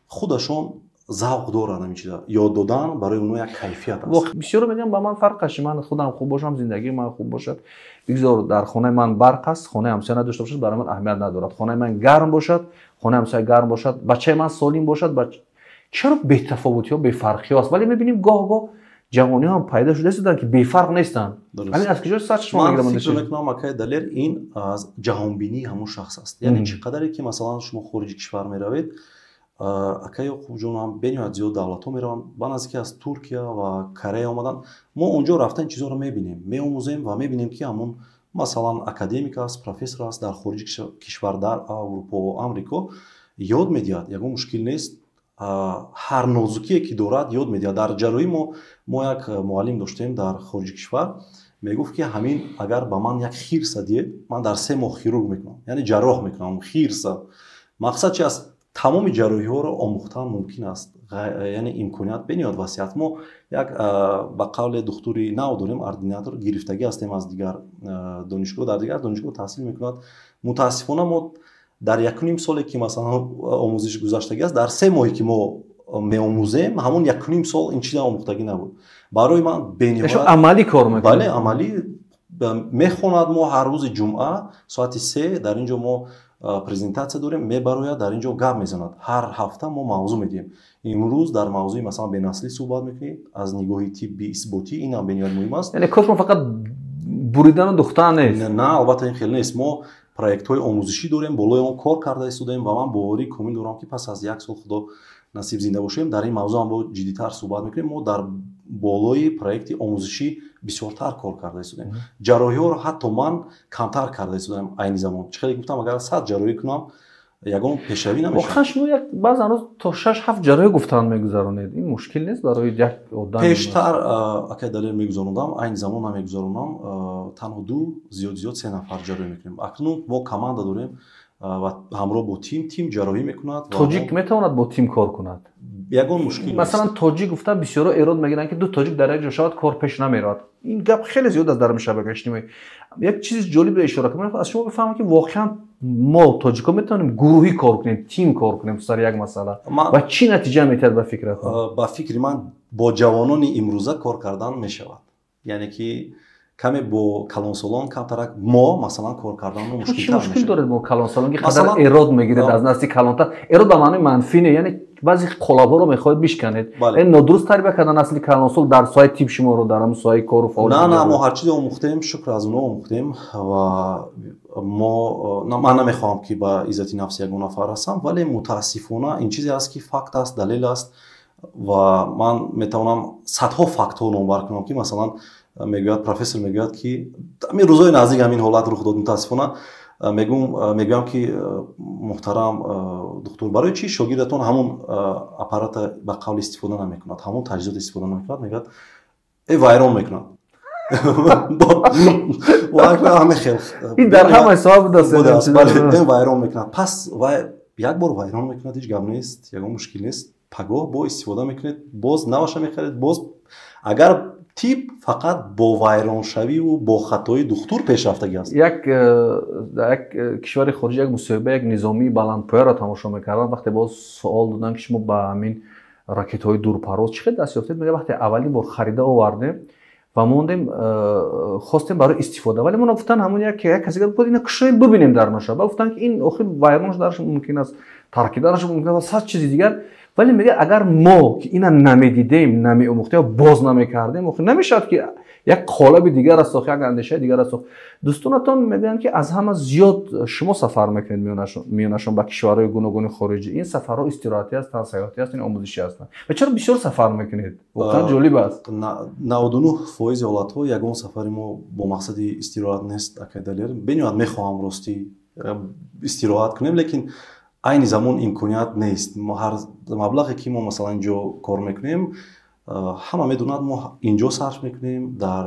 худашон Завқ дорад ҳамин чиза ёд додан, барои онҳо як кайфият аст. Бисёро мегӯям, ба ман фарқ аст, ман худам хуб бошам, зиндагии ман хуб бошад, бигзор дар хонаи ман барқ аст, хонаи ҳамсоя надошта бошад, барои ман аҳамият надорад. Хонаи ман гарм бошад, хонаи ҳамсоя гарм бошад, бачаи ман солим бошад. Чаро бетафовутиҳо, бефарқиҳо аст? Вале мебинем, гоҳ-гоҳ ҷавониҳо ҳам пайдо шуда истоданд, ки бефарқ нестанд. Ҳамин аз куҷо сарчашма мегирад? Ман фикр мекунам, акай Далер, ин аз ҷаҳонбинии ҳамон шахс аст. Яъне чӣ қадаре ки, масалан, шумо хориҷи кишвар меравед, акай Ёқубҷон ҳам бениҳоят зиёд давлатҳо мераванд, ба наздики аз Туркия ва Корея омаданд. Мо онҷо рафта ин чизҳоро мебинем, меомӯзем ва мебинем, ки ҳамон, масалан, академик аст, профессор аст дар хориҷи кишвар, дар Аврупо, Амрико, ёд медиҳад, ягон мушкил нест, ҳар нозукие ки дорад, ёд медиҳад. Дар ҷарроҳӣ мо як муаллим доштем дар хориҷи кишвар, мегуфт, ки ҳамин агар ба ман як хирса диҳед, ман дар 3 моҳ хирург мекунам, яъне ҷарроҳ мекунам хирса. Мақсад чи аст? Тамоми ҷарроҳиҳоро омӯхтан мумкин аст, яъне имконият бениҳоят васеъ аст. Мо як, ба қавле, духтури нав дорем, ординатор гирифтагӣ ҳастем аз дигар донишгоҳ, дар дигар донишгоҳ таҳсил мекунад. Мутаассифона, мо дар якуним соле ки, масалан, омӯзиш гузаштагӣ аст, дар 3 моҳе ки мо меомӯзем, ҳамон якуним сол ин чиза омӯхтагӣ набуд. Барои ман бениҳоят Амалӣ кор мекунад. Бале, амалӣ мехонад. Мо ҳар рӯзи ҷумъа соати 3 дар ин ҷо мо презентатсия дорем, мебарояд, дар ин ҷо гап мезанад. Ҳар ҳафта мо мавзӯъ медиҳем. Имрӯз дар мавзӯи, масалан, бенаслӣ суҳбат мекунем аз нигоҳи тибби исботӣ. Ин ҳам бениҳоят муҳим аст. Яъне кор шумо фақат буридану духтан нест? На, албатта, ин хеле нест. Мо проектҳои омӯзишӣ дорем, болои он кор карда истодаем ва ман боварии комил дорам, ки пас аз як сол, Худо насиб, зинда бошем, дар ин мавзӯъ ҳам бо ҷиддитар суҳбат мекунем. Мо дар болои проекти омӯзишӣ бисёртар кор карда истодаем. Ҷарроҳиҳоро ҳатто ман камтар карда истодаем. Айни замон, чӣ хеле гуфтам, агар 100 ҷарроҳӣ кунам, ягон пешравӣ намешавад. Воқеан, шумо як баъзан рӯз то шаш ҳафт ҷарроҳӣ гуфтан мегузаронед. Ин мушкил нест барои як одам? Пештар, акай Далер, мегузарондам, айни замон намегузаронам. Танҳо ду, зиёд зиёд се нафар ҷарроҳӣ мекунем. Акнун мо команда дорем ва ҳамроҳ бо тим ҷарроҳӣ мекунад. Тоҷик метавонад бо тим кор кунад? Ягон мушкил. Масалан, тоҷик гуфтан, бисёро эрод мегиранд, ки ду тоҷик дар як ҷо шавад, кор пеш намеравад. Ин гап хеле зиёд аст дар шабакаи иҷтимоӣ. Як чизи ҷолибро ишора кунам, аз шумо бифаҳмам, ки воқеан мо тоҷикҳо метавонем гурӯҳӣ кор кунем, тим кор кунем сари як масъала ва чӣ натиҷа метиҳад, ба фикратон? Ба фикри ман, бо ҷавонони имрӯза кор кардан мешавад, яъне ки каме бо калонсолон камтарак мо, масалан, кор кардан мушкилтар. Мушкил доред бо калонсолон, ки қадар эрод мегиред аз назди калонтар? Эрод ба маънои манфӣ не, яъне баъзе қолабҳоро мехоҳед бишканед. Нодуруст тарбия кардан насли калонсол дар соҳаи тиб шуморо, дар ҳамн соҳаи кору фаъолият? На, на, мо ҳар чизе омӯхтем, шукр, аз онҳо омӯхтем. Ва мо, ман намехоҳам, ки ба иззати нафси ягон нафар расам, вале мутаассифона ин чизе аст, ки факт аст, далел аст ва ман метавонам садҳо фактҳо номбар кунам, ки, масалан, мегӯяд профессор, мегӯяд, ки ҳамин рӯзҳои наздик ҳамин ҳолат рух дод. Мутаассифона, мегӯям, ки муҳтарам духтур, барои чӣ шогирдатон ҳамон аппарата, ба қавли, истифода намекунад, ҳамон таҷҳизот истифода намекунад? Мегӯяд: «Э, вайрон мекунад». Ҳамин хел. Ин дар ҳамаи соҳа будааст. Бале, вайрон мекунад. Пас вай як бор вайрон мекунад, ҳеҷ гап нест, ягон мушкил нест, пагоҳ бо истифода мекунед, боз наваша мехаред. Боз агар тиб фақат бо вайроншавиву бо хатои духтур пешрафтагӣ аст. Як кишвари хориҷӣ як мусоҳиба як низомии баландпояро тамошо мекардам. Вақте боз суол доданд, ки шумо ба ҳамин ракетҳои дурпарвоз чӣ хел даст ёфтед, мега: «Вақте аввалин бор харида овардем ва мондем, хостем барои истифода, вале мо гуфтан, ҳамон як касе гуфт, ина кушоем, бибинем дар ноша». Ба гуфтан, ки ин охир вайрон шуданаш мумкин аст, таркиданаш мумкин аст, сад чизи дигар. Вале мега, агар мо ки ина намедидем, намеомӯхтем, боз намекардем, охир намешавад, ки як қолаби дигар аст, охир як андешаи дигар аст. Дӯстонатон мегӯянд, ки аз ҳама зиёд шумо сафар мекунед миёнашон ба кишварҳои гуногуни хориҷӣ. Ин сафарҳо истироҳатӣ ҳастанд, саёҳатӣ ҳастанд, омӯзишӣ ҳастанд? Ва чаро бисёр сафар мекунед? Воқеан ҷолиб аст. 99% ҳолатҳо ягон сафари мо бо мақсади истироҳат нест, акай Далер. Бениҳоят мехоҳам, ростӣ, истироҳат кунем, лекин айни замон имконият нест. Ҳар маблағе ки мо, масалан, инҷо кор мекунем, ҳама медонад, мо инҷо сарф мекунем, дар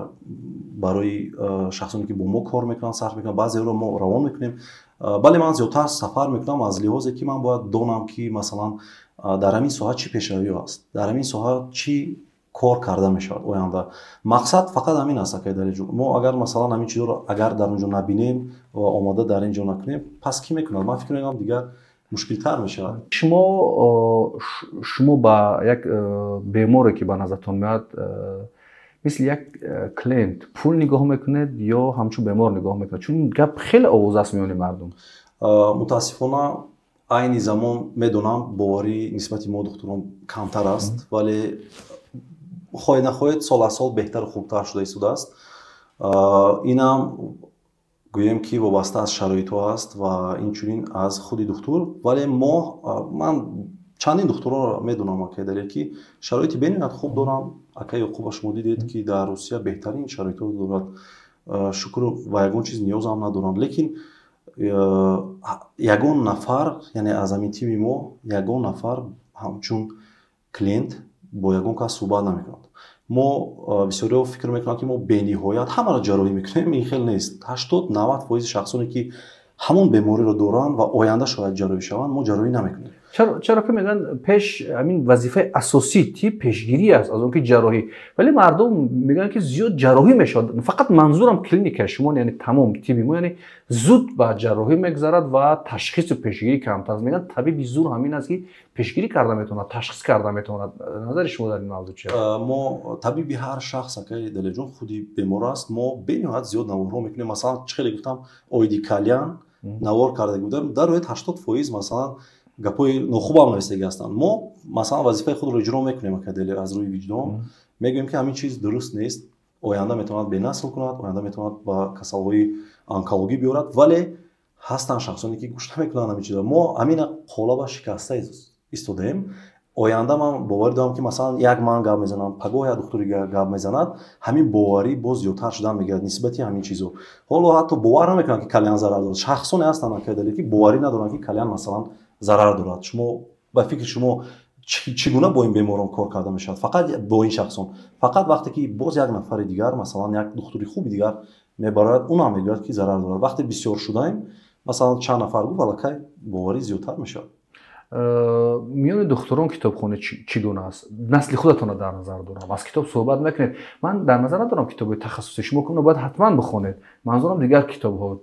барои шахсоне ки бо мо кор мекунанд, сарф мекунам, баъзеро мо равон мекунем. Бале, ман зиёдтар сафар мекунам аз лиҳозе ки ман бояд донам, ки, масалан, дар ҳамин соҳа чӣ пешравиҳо аст, дар ҳамин соҳа чӣ кор карда мешавад оянда. Мақсад фақат ҳамин аст, акай Далерҷон. Мо агар, масалан, ҳамин чизҳоро агар дар он ҷо набинем ва омода дар ин ҷо накунем, пас кӣ мекунад? Ман фикр мекунам, дигар Мушкилтар мешавад. Шумо ба як беморе, ки ба назартон меояд, мисли як клиент пул нигоҳ мекунед ё ҳамчун бемор нигоҳ мекунед? Чун ин гап хеле овоз аст миёни мардум. Мутаассифона, айни замон медонам, боварӣ нисбати мо духтурон камтар аст, вале хоҳед нахоҳед, сол аз сол беҳтару хубтар шуда истодааст. Инам гӯем, ки вобаста аз шароитҳо аст ва инчунин аз худи духтур. Вале мо, ман чандин духтурро медонам, акай Далер, ки шароити бениҳоят хуб доранд. Акай Ёқуба шумо дидед, ки дар Русия беҳтарин шароитҳо дорад, шукр, ба ягон чиз ниёзам надоранд. Лекин ягон нафар, яъне аз ҳамин тими мо ягон нафар ҳамчун клиент бо ягон кас суҳбат намекунад. Мо, бисёриҳо фикр мекунанд, ки мо бениҳоят ҳамаро ҷарроҳӣ мекунем. Ин хел нест. 80-90 фоизи шахсоне, ки ҳамон бемориро доранд ва оянда шояд ҷарроҳӣ шаванд, мо ҷарроҳӣ намекунем. Чаро ки мегӯянд, пеш ҳамин вазифаи асосии тиб пешгирӣ аст аз он ки ҷарроҳӣ, вале мардум мегӯянд, ки зиёд ҷарроҳӣ мешавад. Фақат манзурам клиника шумо, яъне тамом тиби мо, яъне зуд ба ҷарроҳӣ мегузарад ва ташхису пешгирӣ камтар аст. Мегӯянд, табиби зур ҳамин аст, ки пешгирӣ карда метавонад, ташхис карда метавонад. Назари шумо дар ин мавзӯъ чи? Мо табиби ҳар шахс, акай Далерҷон, худи бемор аст. Мо бениҳоят зиёд наворҳо мекунем. Масалан, чӣ хеле гуфтам, оиди кальян навор карда будам, дар рӯяд 80 фоиз масалан гапҳои нохубам нависагӣ ҳастанд. Мо масалан вазифаи худро иҷро мекунем, акай Далер, аз рӯи виҷдон мегӯем, ки ҳамин чиз дуруст нест, оянда метавонад бенасл кунад, оянда метавонад ба касалҳои онкологӣ биёрад. Вале ҳастанд шахсоне, ки гӯш намекунанд ҳамин чизро. Мо ҳамина қолаба шикаста истодаем. Оянда ман боварӣ дорам, ки масалан як ман гап мезанам, пагоҳ як духтури гап мезанад, ҳамин боварӣ боз зиёдтар шудан мегирад нисбати ҳамин чизо. Ҳоло ҳатто бовар намекунанд, ки кальян зарар дорад. Шахсоне ҳастанд, акай Далер, ки боварӣ надоранд, ки кальян масалан зарар дорад. Шумо, ба фикри шумо, чӣ гуна бо ин беморон кор карда мешавад? Фақат бо ин шахсон, фақат вақте ки боз як нафари дигар, масалан як духтури хуби дигар мебарояд, унам мегӯяд, ки зарар дорад. Вақте бисёр шудаем, масалан чанд нафар гуфт, аллакай боварӣ зиёдтар мешавад. Миёни духтурон китобхона чӣ гуна аст? Насли худатонро дар назар дорам. Аз китоб суҳбат мекунед? Ман дар назар надорам китоби тахассусӣ, шумо ки бояд ҳатман бихонед. Манзурам дигар китобҳо,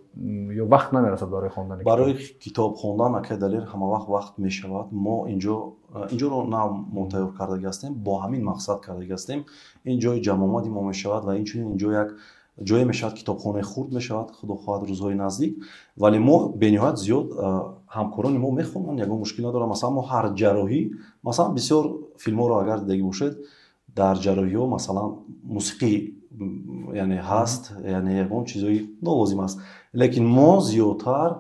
ё вақт намерасад барои хондани? Барои китоб хондан, акай Далер, ҳама вақт вақт мешавад. Мо инҷоро нав мо тайёр кардагӣ ҳастем, бо ҳамин мақсад кардагӣ ҳастем. Ин ҷои ҷамъомади мо мешавад ва инчунин инҷо як ҷое мешавад, китобхонаи хурд мешавад, худо хоҳад, рӯзҳои наздик. Вале мо бениҳоят зиёд, ҳамкорони мо мехонанд, ягон мушкил надорам. Масалан, мо ҳар ҷарроҳӣ, масалан бисёр филмҳоро агар дидагӣ бошед, дар ҷарроҳиҳо масалан мусиқӣ, яъне ҳаст, яъне ягон чизҳои нолозим аст. Лекин мо зиёдтар,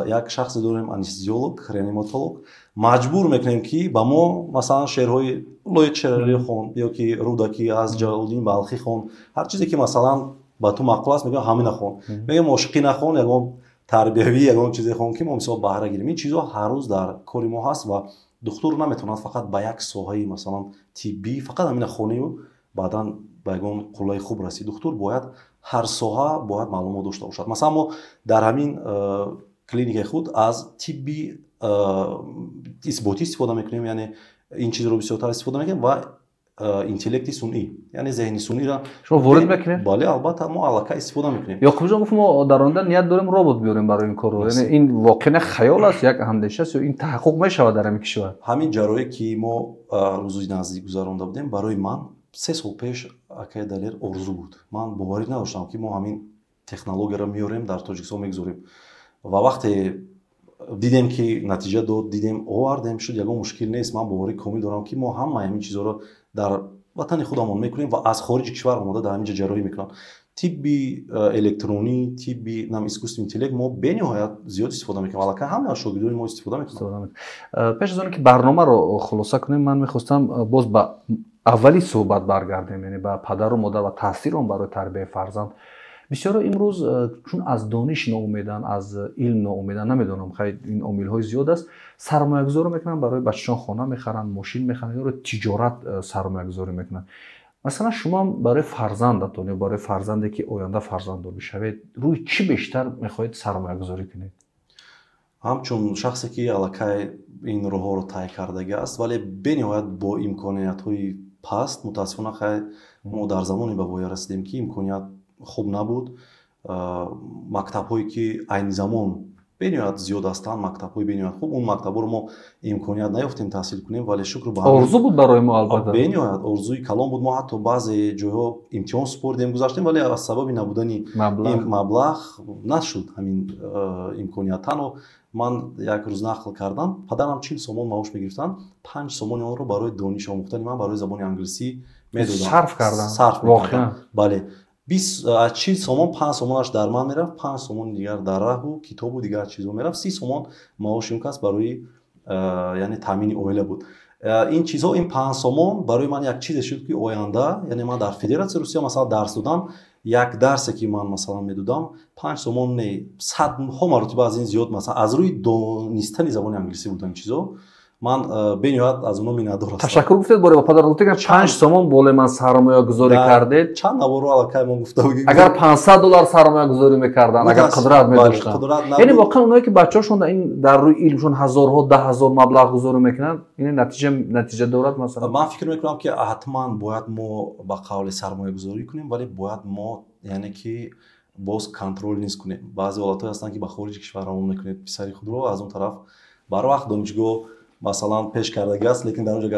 як шахсе дорем, анестезиолог, реаниматолог, маҷбур мекунем, ки ба мо масалан шеърҳои Лоиқ Шералӣ хон ё ки Рӯдакӣ, аз Ҷалолуддин Балхӣ хон, ҳар чизе ки масалан ба ту маъқул аст, мегӯям, ҳамина хон. Мегӯям, ошиқӣ нахон, ягон тарбиявӣ, ягон чизе хон, ки мо мисол баҳра гирем. Ин чизҳо ҳар рӯз дар кори мо ҳаст ва духтур наметавонад фақат ба як соҳаи масалан тиббӣ фақат ҳамина хонию баъдан ба ягон қуллаи хуб расид. Духтур бояд ҳар соҳа бояд маълумот дошта бошад. Масалан, мо дар ҳамин клиникаи худ аз тибби исботӣ истифода мекунем, яъне ин чизро бисёртар истифода мекунем ва интеллекти сунъӣ, яъне зеҳни сунъиро. Шумо ворид мекунед? Бале, албатта, мо аллакай истифода мекунем. Ёқубҷон гуфт, мо дар оянда ният дорем робот биёрем барои ин корро. Яъне ин воқеан хаёл аст, як андеша аст ё ин таҳаққуқ мешавад дар ҳамин кишвар? Ҳамин ҷарроҳе, ки мо рӯзи наздик гузаронда будем, барои ман 3 сол пеш, акай Далер, орзу буд. Ман боварӣ надоштам, ки мо ҳамин технологияро меорем, дар Тоҷикистон мегузорем. Ва вақте дидем, ки натиҷа дод, дидем, овардем, шуд, ягон мушкил нест. Ман боварӣ комил дорам, ки мо ҳамаи ҳамин чизҳоро дар ватани худамон мекунем ва аз хориҷи кишвар омода дар ҳамин ҷо ҷарроҳӣ мекунанд. Тибби электронӣ, тибби нам искусственный интеллект мо бениҳоят зиёд истифода мекунем, аллакай ҳама шогирдони мо истифода мекунанд. Пеш аз оне ки барномаро хулоса кунем, ман мехостам боз ба аввали суҳбат баргардем, яъне ба падару модар ва таъсири он барои тарбияи фарзанд. Бисёро имрӯз чун аз дониш ноумеданд, аз илм ноумеданд, намедонам, хай, ин омилҳои зиёд аст, сармоягузорӣ мекунанд, барои бачашон хона мехаранд, мошин мехаранд ёро тиҷорат сармоягузорӣ мекунанд. Масалан, шумоам барои фарзандатон ё барои фарзанде, ки оянда фарзанддор бишавед, рӯи чӣ бештар мехоҳед сармоягузорӣ кунед? Ҳамчун шахсе, ки аллакай ин роҳҳоро тай кардагӣ аст, вале бениҳоят бо имкониятҳои паст, мутаассифона, хай, мо дар замоне ба воя расидем, ки имконият хуб набуд. Мактабҳое, ки айни замон Бениҳоят зиёд ҳастанд мактабҳои бениҳоят хуб. Он мактабҳоро мо имконият наёфтем таҳсил кунем, вале шукр ба орзу буд барои мо, албатта. Бениҳоят орзуи калон буд. Мо ҳатто баъзе ҷойҳо имтиҳон супоридем, гузаштем, вале аз сабаби набудани маблағ нашуд ҳамин имконият. Танҳо ман як рӯз нақл кардам, падарам 40 сомон маош мегирифтанд, 5 сомони онро барои дониш омӯхтани ман барои забони англисӣ медоданд. Сарф карданд. Сарф мекарданд. Бале. 40 сомон 5 сомонаш дар ман мерафт, 5 сомони дигар дар раҳу китобу дигар чизо мерафт. 30 сомон маоши он кас барои яъне таъмини оила буд. Ин чизҳо, ин 5 сомон барои ман як чизе шуд, ки оянда, яъне ман дар Федератсияи Русия масалан дарс додам, як дарсе ки ман масалан медодам 5 сомон не, садҳо маротиба аз ин зиёд, масалан аз рӯи донистани забони англисӣ буд ин чизо. Ман бениҳоят аз онҳо миннатдор ҳастам. Ташаккур гуфтед боре ба падар, гуфтед ки 5 сомон болои ман сармоягузорӣ кардед. Чанд наворо аллакай мо гуфта будем. Агар $500 сармоягузорӣ мекарданд, агар қудрат медоштанд. Яъне воқеан онҳое ки бачаҳошон ин дар рӯи илмшон ҳазорҳо, 10,000 маблағ гузорӣ мекунанд, ин натиҷа дорад масалан? Ман фикр мекунам, ки ҳатман бояд мо ба қавли сармоягузорӣ кунем, вале бояд мо яъне ки боз контрол низ кунем. Баъзе ҳолатҳое ҳастанд, ки ба хориҷи кишвар равон мекунед писари худро, аз он тараф барвақт донишгоҳ масалан пеш кардагӣ аст, лекин дар он ҷо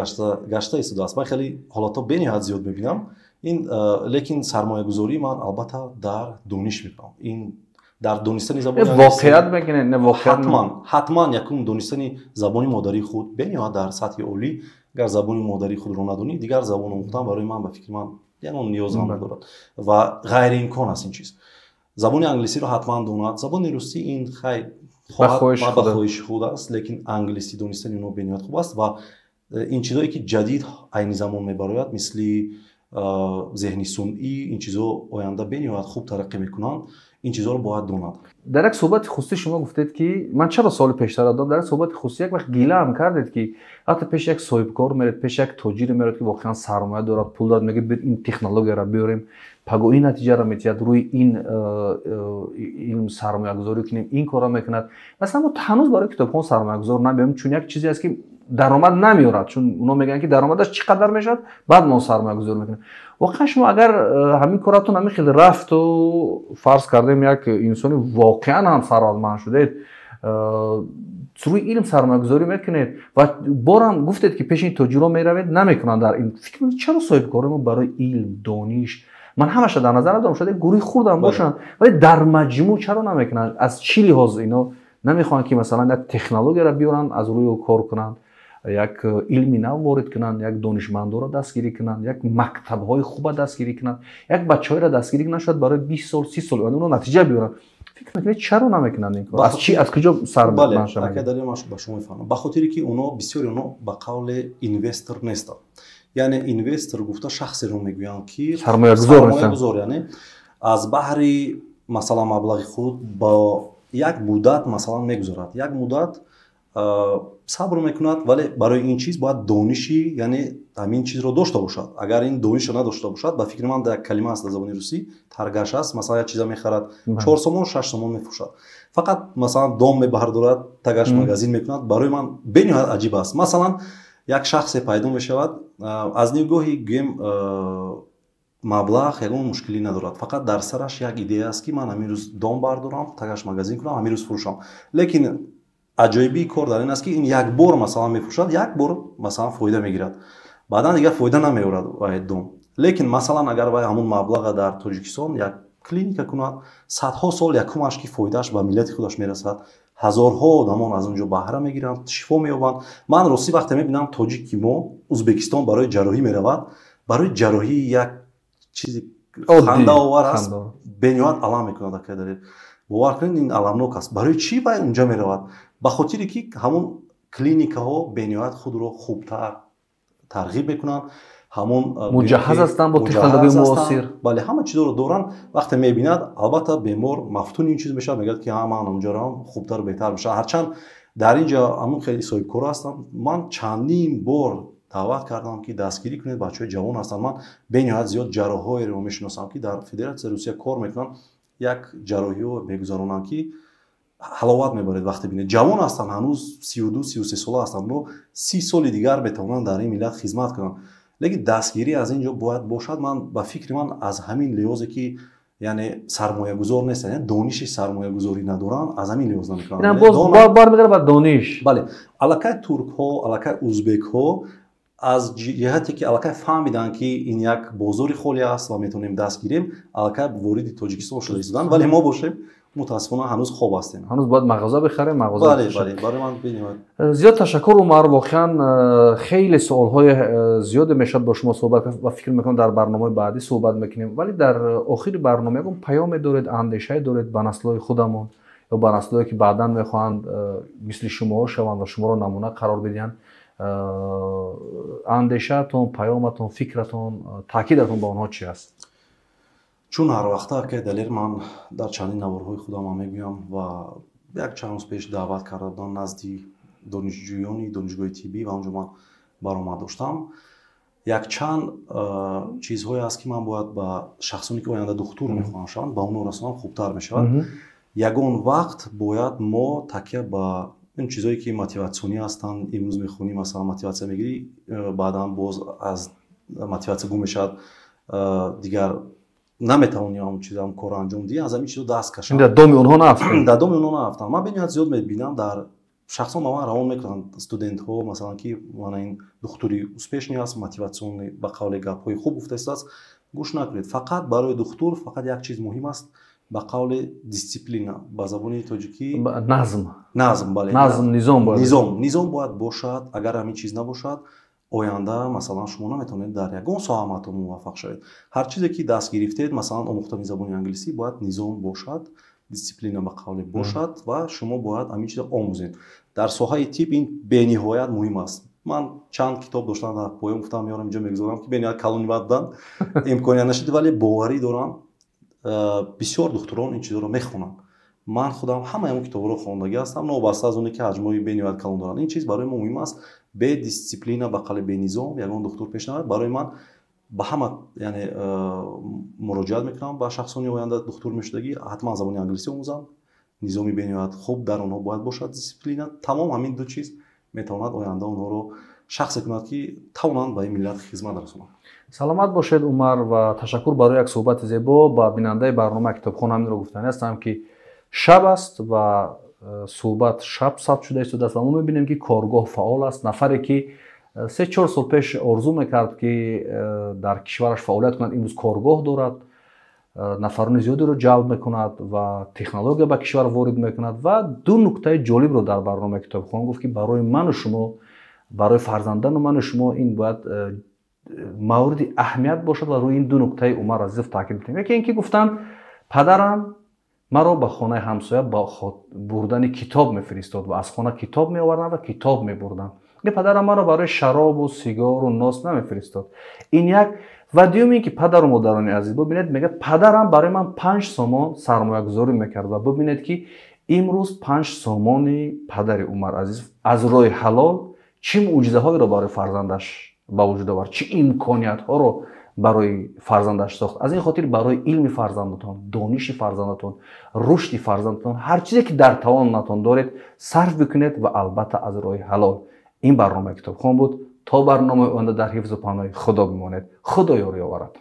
гашта истодааст. Ман хеле ҳолатҳо бениҳоят зиёд мебинам. Ин лекин сармоягузории ман албатта дар дониш мекунам. Ин дар донистани забони воқеият мекунед, не воқеият? Ҳатман, ҳатман якум донистани забони модарии худ бениҳоят дар сатҳи олӣ. Агар забони модарии худро надонӣ, дигар забон омӯхтан барои ман, ба фикри ман, ягон ниёз ҳам надорад ва ғайриимкон аст ин чиз. Забони англисиро ҳатман донад. Забони русӣ ин хай ба хоҳиши худ аст, лекин англисӣ донистани онҳо бениҳоят хуб аст ва ин чизое ки ҷадид айни замон мебарояд, мисли зеҳни сунъӣ, ин чизо оянда бениҳоят хуб тараққӣ мекунанд, ин чизоро бояд донад. Дар як суҳбати хусусӣ шумо гуфтед, ки ман чаро суоли пештара додам, дар як суҳбати хусусӣ як вақт гила ҳам кардед, ки ҳатто пеши як соҳибкор меред, пеши як тоҷире меред, ки воқеан сармоя дорад, пул дорад, мегӯяд биёед ин технологияро биёрем, паго ин натиҷаро метиҳад, рӯи ин илм сармоягузорӣ кунем, ин корро мекунад. Масалан мо ҳанӯз барои китобхон сармоягузор набиём, чун як чизе аст, ки даромад намеорад, чун онҳо мегӯянд, ки даромадаш чӣ қадар мешавад, баъд мо сармоягузорӣ мекунем. Воқеан шумо агар ҳамин коратон ҳамин хел рафту фарз кардем як инсони воқеан ҳам сарватманд шудед, рӯи илм сармоягузорӣ мекунед ва борам гуфтед, ки пеши ин тоҷиро меравед, намекунанд дар илм. Фикр мекунед чаро соҳибкорои мо барои илм, дониш, ман ҳамаша дар назар надорам, шояд як гурӯҳи хурдам бошанд, вале дар маҷмӯъ чаро намекунанд? Аз чӣ лиҳоз ино намехоҳанд, ки масалан як технологияро биёранд, аз рӯи ӯ кор кунанд, як илми нав ворид кунанд, як донишмандоро дастгирӣ кунанд, як мактабҳои хуба дастгирӣ кунанд, як бачаҳоеро дастгирӣ кунанд, шояд барои 20 сол, 30 сол оянда онҳо натиҷа биёранд. Фикр мекунед чаро намекунанд ин кор? Аз чӣ, аз куҷо сар мешавад? Бале, далел ман ба шумо мефаҳмам. Ба хотире ки онҳо, бисёри онҳо ба қавле инвестор нестанд. Яъне инвестор гуфта шахсеро мегӯянд, ки сармоягузор, яъне аз баҳри масалан маблағи худ ба як муддат масалан мегузорад, як муддат сабр мекунад, вале барои ин чиз бояд дониши, яъне ҳамин чизро дошта бошад. Агар ин донишро надошта бошад, ба фикри ман як калима аст дар забони русӣ, торгаш аст. Масалан як чиза мехарад 4 сомон, 6 сомон мефурӯшад, фақат масалан дом мебардорад, тагаш магазин мекунад. Барои ман бениҳоят аҷиб аст. Масалан як шахсе пайдо мешавад, аз нигоҳи гӯем маблағ ягон мушкилӣ надорад, фақат дар сараш як идея аст, ки ман ҳамин рӯз дом бардорам, тагаш магазин кунам, ҳамин рӯз фурӯшам. Лекин аҷоибии кор дар ин аст, ки ин як бор масалан мефурӯшад, як бор масалан фоида мегирад, баъдан дигар фоида намеорад вай дом. Лекин масалан агар вай ҳамун маблаға дар Тоҷикистон як клиника кунад, садҳо сол якумаш ки фоидааш ба миллати худаш мерасад, ҳазорҳо одамон аз он ҷо баҳра мегиранд, шифо меёбанд. Ман ростӣ вақте мебинам тоҷики мо Узбекистон барои ҷарроҳӣ меравад, барои ҷарроҳӣ як чизи хандаовар аст, бениҳоят алам мекунад. Акай далел, бовар кунед, ин аламнок аст. Барои чӣ вай унҷа меравад? Ба хотире ки ҳамун клиникаҳо бениҳоят худро хубтар тарғиб мекунанд, ҳамон муҷаҳҳаз ҳастанд бо технологияи муосир. Бале, ҳама чизоро доранд. Вақте мебинад, албатта бемор мафтуни ин чиз мешавад, мегӯяд, ки ман онҷо равам хубтар, беҳтар мешавад. Ҳарчанд дар ин ҷо ҳамун хеле соҳибкоро ҳастанд. Ман чандин бор даъват кардам, ки дастгирӣ кунед, бачаҳои ҷавон ҳастанд. Ман бениҳоят зиёд ҷарроҳҳоеро мешиносам, ки дар Федератсияи Русия кор мекунанд, як ҷарроҳиҳо мегузаронанд, ки ҳаловат мебаред вақте бинед. Ҷавон ҳастанд, ҳанӯз 32, 33 сола ҳастанд, но 30 соли дигар метавонанд дар ин миллат хизмат кунанд. Лекин дастгирӣ аз ин ҷо бояд бошад. Ман ба фикри ман аз ҳамин лиҳозе ки Яъне сармоягузор нестанд, дониши сармоягузорӣ надоранд, аз ҳамин лиҳоз намекунанд. Инам боз бармегардад ба дониш. Бале, аллакай туркҳо, аллакай узбекҳо аз ҷиҳате ки аллакай фаҳмиданд, ки ин як бозори холӣ аст ва метавонем даст гирем, аллакай вориди Тоҷикистон шуда истоданд, вале мо бошем, мутаассифона, ҳанӯз хоб ҳастем. Ҳанӯз бояд мағоза бихарем, мағоза. Бале, бале, барои ман бениҳоят. Зиёд ташаккур, Умар. Воқеан хеле суолҳои зиёде мешавад бо шумо суҳбат кард ва фикр мекунам, дар барномаи баъдӣ суҳбат мекунем. Вале дар охири барнома ягон паёме доред, андешае доред ба наслҳои худамон ё ба наслҳое, ки баъдан мехоҳанд мисли шумоҳо шаванд ва шуморо намуна қарор бидиҳанд? Андешаатон, паёматон, фикратон, таъкидатон ба онҳо чи аст? Чун ҳар вақта, акай Далер, ман дар чандин наворҳои худам мегӯям ва як чанд рӯз пеш даъват карда будам назди донишҷӯёни донишгоҳи тиббӣ ва онҷо ман баромад доштам. Якчанд чизҳое аст, ки ман бояд ба шахсоне, ки оянда духтур мехоҳанд шаванд, ба онҳо расонам, хубтар мешавад. Ягон вақт бояд мо такя ба ин чизҳое, ки мотиватсионӣ ҳастанд, имрӯз мехонӣ, масалан, мотиватсия мегирӣ, баъдан боз аз мотиватсия гум мешавад, дигар наметавонӣ ҳам чизам корро анҷом диҳӣ, аз ҳамин чизо даст кашам. Дар доми онҳо наафтанд. Дар доми онҳо наафтанд. Ман бениҳоят зиёд мебинам, дар шахсон ба ман равон мекунанд, студентҳо, масалан, ки мана ин духтури успешный аст, мотиватсионный, ба қавле гапҳои хуб гуфта истодааст. Гӯш накунед. Фақат барои духтур фақат як чиз муҳим аст, ба қавле дисциплина, ба забони тоҷикӣ Назм. Назм, бале. Назм, низом бояд. Низом, низом бояд бошад. Агар ҳамин чиз набошад, оянда, масалан, шумо наметавонед дар ягон соҳа ҳатто муваффақ шавед. Ҳар чизе ки даст гирифтед, масалан, омӯхтани забони англисӣ, бояд низом бошад, дисциплина, ба қавле, бошад ва шумо бояд ҳамин чизро омӯзед. Дар соҳаи тиб ин бениҳоят муҳим аст. Ман чанд китоб доштам дар поён, гуфтам, меорам, инҷо мегузорам, ки бениҳоят калони бад буданд, имконият нашуд, вале боварӣ дорам, бисёр духтурон ин чизҳоро мехонанд. Ман худам ҳамаи он китобҳоро хондагӣ ҳастам, новобаста аз оне ки ҳаҷмҳои бениҳоят калон доранд. Ин чиз барои мо муҳим аст. Бе дисциплина, ба қавли бенизом, ягон духтур пеш намеравад. Барои ман ба ҳама, яъне, муроҷиат мекунам ба шахсони оянда духтур мешудагӣ: ҳатман забони англисӣ омӯзанд, низоми бениҳоят хуб дар онҳо бояд бошад, дисциплина. Тамом, ҳамин ду чиз метавонад оянда онҳоро шахсе кунад, ки тавонанд ба ин миллат хизмат расонанд. Саломат бошед, Умар, ва ташаккур барои як суҳбати зебо. Ба бинандаи барномаи Китобхон ҳаминро гуфтанӣ ҳастам, ки шаб аст ва суҳбат шаб сабт шуда истодааст ва мо мебинем, ки коргоҳ фаъол аст. Нафаре, ки 3-4 сол пеш орзу мекард, ки дар кишвараш фаъолият кунад, имрӯз коргоҳ дорад, нафарони зиёдеро ҷалб мекунад ва технология ба кишвар ворид мекунад. Ва ду нуктаи ҷолибро дар барномаи Китобхон гуфт, ки барои ману шумо, барои фарзандану ману шумо ин бояд мавриди аҳамият бошад. Ва рӯи ин ду нуктаи Умар Азизов таъкид мекунем. Яке ин ки гуфтанд, падарам маро ба хонаи ҳамсоя ба бурдани китоб мефиристод ва аз хона китоб меовардам ва китоб мебурдам. Падарам маро барои шаробу сигору нос намефиристод. Ин як. Ва дуюм ин ки, падару модарони азиз, бубинед, мегӯяд, падарам барои ман 5 сомон сармоягузорӣ мекард ва бубинед, ки имрӯз 5 сомони падари Умар Азизов аз роҳи ҳалол чӣ мӯъҷизаҳоеро барои фарзандаш ба вуҷуд овард, чӣ имкониятҳоро барои фарзандаш сохт. Аз ин хотир барои илми фарзандатон, дониши фарзандатон, рушди фарзандатон ҳар чизе ки дар тавонатон доред, сарф бикунед ва албатта аз роҳи ҳалол. Ин барномаи Китобхон буд. То барномаи оянда дар ҳифзу паноҳи Худо бимонед. Худо ёрӣ оварад.